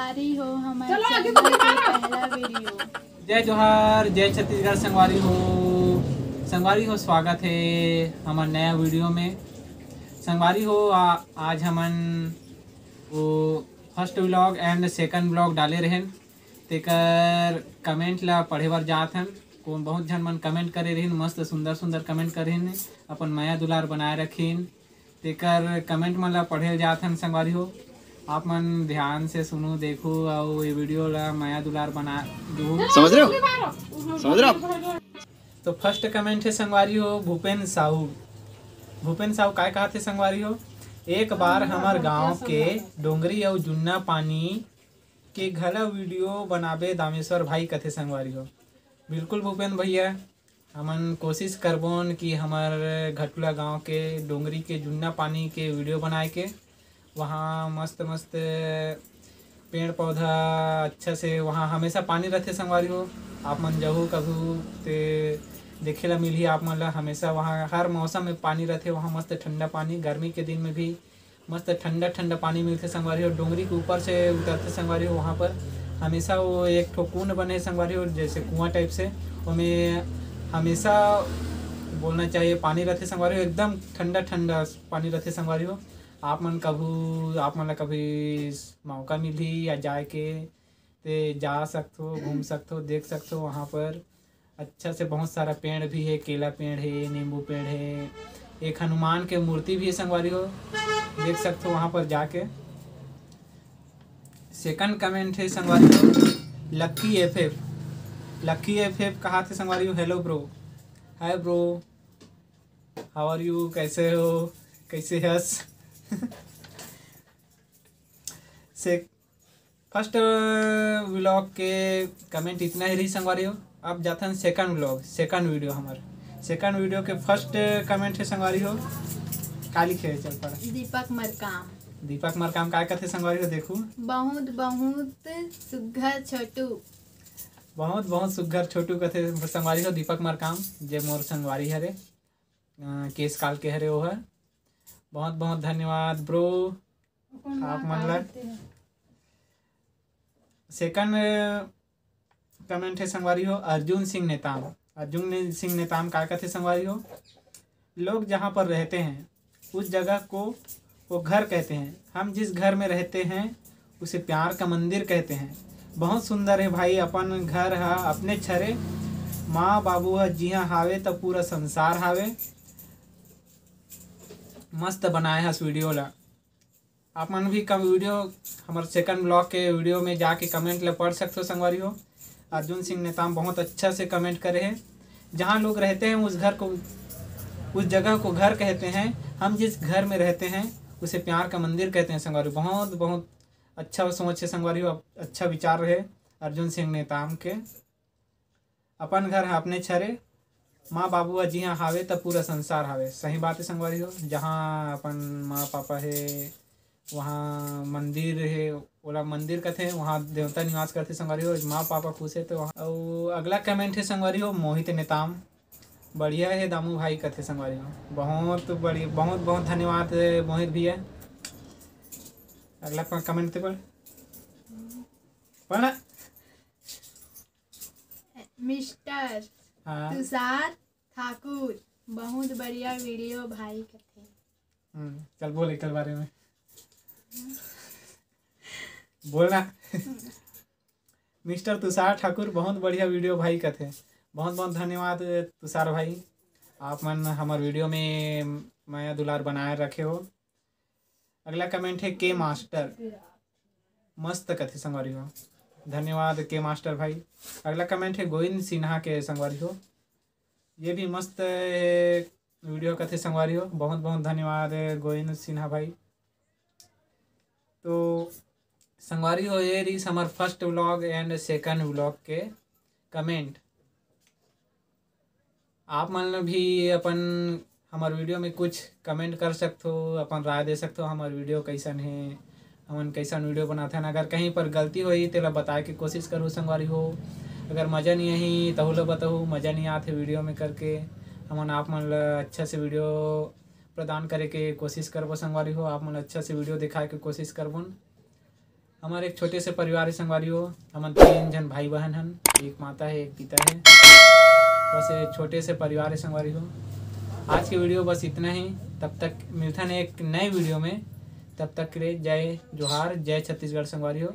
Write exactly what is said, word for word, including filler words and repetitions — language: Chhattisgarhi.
संगवारी हो, हमर चैनल के पहला वीडियो। जय जोहार, जय छत्तीसगढ़ संगवारी हो। संगवारी हो, स्वागत है हमर नया वीडियो में। संगवारी हो, आ, आज हमन वो first vlog and second vlog डाले रहेन, तेकर कमेंट ला पढ़े बर जात हन। कोन बहुत झन मन कमेंट करे रहिन, मस्त सुंदर सुंदर कमेंट करे रहिन, अपन मया दुलार बनाए रखिन। तेकर कमेंट मन ला पढ़े जात हन संगवारी हो। आप मन ध्यान से सुनू, देखू, अउ ये वीडियो ला मया दुलार बना दू। समझ रहे हो? समझ रहे हो आप? तो फर्स्ट कमेंट है संगवारी हो भूपेन साहू। भूपेन साहू काय कहा थे संगवारी हो? एक बार हमर गांव के डोंगरी अउ जुन्ना पानी के घला वीडियो बनाबे दामेश्वर भाई, कथे संगवारी हो। बिल्कुल भूपेन भैया, हमन कोशिश करबोन कि हमर घटुला गांव के डोंगरी के जुन्ना पानी के वीडियो बनाए के। वहाँ मस्त मस्त पेड़ पौधा अच्छा से, वहाँ हमेशा पानी रथे संगवारी हो। आप मन जाहू कभू ते देखे ला मिलही आप मन ला, हमेशा वहाँ हर मौसम में पानी रथे। वहाँ मस्त ठंडा पानी, गर्मी के दिन में भी मस्त ठंडा ठंडा पानी मिलथे संगवारी हो। डोंगरी के ऊपर से उतरथे संगवारी हो, वहाँ पर हमेशा वो एक ठो कुंड बने संगवारी हो, जैसे कुआं टाइप से। ओमे हमेशा बोलना चाहिए पानी रथे संगवारी हो, एकदम ठंडा ठंडा पानी रथे संगवारी हो। आप मन कभू, आप मन ला कभी मौका मिलही या जाए के, ते जा सकथो, घूम सकथो, देख सकथो। वहाँ पर अच्छा से बहुत सारा पेड़ भी है, केला पेड़ है, नींबू पेड़ है, एक हनुमान के मूर्ति भी है संगवारी हो, देख सकथो वहाँ पर जाके। सेकंड कमेंट है संगवारी हो lucky F F. Lucky F F कहा थे संगवारी हो, hello bro, hi bro, how are you, कैसे हो, कैसे हस? से फर्स्ट व्लॉग के कमेंट इतना ही रही संगवारी हो। अब जाथन सेकंड व्लॉग, सेकंड वीडियो। हमर सेकंड वीडियो के फर्स्ट कमेंट है संगवारी हो, का लिखे है, चल पढ़। दीपक मरकाम। दीपक मरकाम काय कथे संगवारी हो, देखू। बहुत बहुत सुग्घर छोटू। बहुत बहुत सुग्घर छोटू कथे संगवारी हो दीपक मरकाम, जे मोर संगवारी हरे, अ, केस काल के हरे ओहर। बहुत बहुत धन्यवाद ब्रो। आप मन ला। सेकंड कमेंट है संगवारी हो अर्जुन सिंह नेताम। अर्जुन ने-, सिंह नेताम का कथे संगवारी हो, लोग जहाँ पर रहते हैं उस जगह को वो घर कहते हैं, हम जिस घर में रहते हैं उसे प्यार का मंदिर कहते हैं। बहुत सुंदर है भाई अपन घर हा, अपने छरे माँ बाबू हा जिहाँ हावे त पूरा संसार हावे। मस्त बनाए हस वीडियो ला। आप मन भी कम वीडियो, हमर सेकंड व्लॉग के वीडियो में जाके कमेंट ला पढ़ सकते हो संगवारी हो। अर्जुन सिंह नेताम बहुत अच्छा से कमेंट करे हैं, जहाँ लोग रहते हैं उस घर को, उस जगह को घर कहते हैं, हम जिस घर में रहते हैं उसे प्यार का मंदिर कहते हैं संगवारी। बहुत बहुत अच्छा सोच है संगवारी हो, अच्छा विचार रहे अर्जुन सिंह नेताम के। अपन घर हा अपने छरे, माँ बाबू हा जिहाँ हावे त पूरा संसार हावे। सही बात है संगवारी हो, जहाँ अपन माँ पापा है वहाँ मंदिर है, ओला मंदिर कथे, वहाँ देवता निवास करथे संगवारी हो। माँ पापा खुश है तो वहाँ। अउ अगला कमेंट है संगवारी हो मोहित नेताम, बढ़िया है दामू भाई कथे संगवारी हो। बहुत बढ़िया, बहुत बहुत धन्यवाद मोहित भैया। अगला कमेंट ते पढ़, पढ़। मिस्टर हाँ। तुषार ठाकुर, बहुत बढ़िया वीडियो भाई कथे। हम्म, चल बोल एकर बारे में। बोलना। मिस्टर तुषार ठाकुर, बहुत बढ़िया वीडियो भाई कथे। बहुत बहुत धन्यवाद तुषार भाई, आप मन हमर वीडियो में मया दुलार बनाए रखे हो। अगला कमेंट है के मास्टर, मस्त कथे संगवारी हो। धन्यवाद के मास्टर भाई। अगला कमेंट है गोविंद सिन्हा के संगवारी हो, ये भी मस्त है वीडियो कथे संगवारी हो। बहुत बहुत धन्यवाद गोविंद सिन्हा भाई। तो संगवारी हो, ये रही हमर first vlog and second vlog के कमेंट। आप मन भी अपन हमर वीडियो में कुछ कमेंट कर सकथो, अपन राय दे सकथो, हमर वीडियो कैसन है, हमन कैसन वीडियो बनाथन। अगर कहीं पर गलती होही तेला बताए के कोशिश करू संगवारी हो। अगर मजा नहीं आही तहू ला बताहू, मजा नहीं आथे वीडियो में करके। हमन आप मन ला अच्छा से वीडियो प्रदान करे के कोशिश करबो संगवारी हो, आप मन अच्छा से वीडियो दिखाए के कोशिश करबोन। हमर एक छोटे से परिवार हे संगवारी हो। हमन तीन झन भाई बहन हन, एक माता हे, एक पिता हे। बस ये छोटे से परिवार हे संगवारी हो। आज के वीडियो बस इतना ही। तब तक मिलथन एक नए वीडियो में। तब तक के लिए जय जोहार, जय छत्तीसगढ़ संगवारी हो।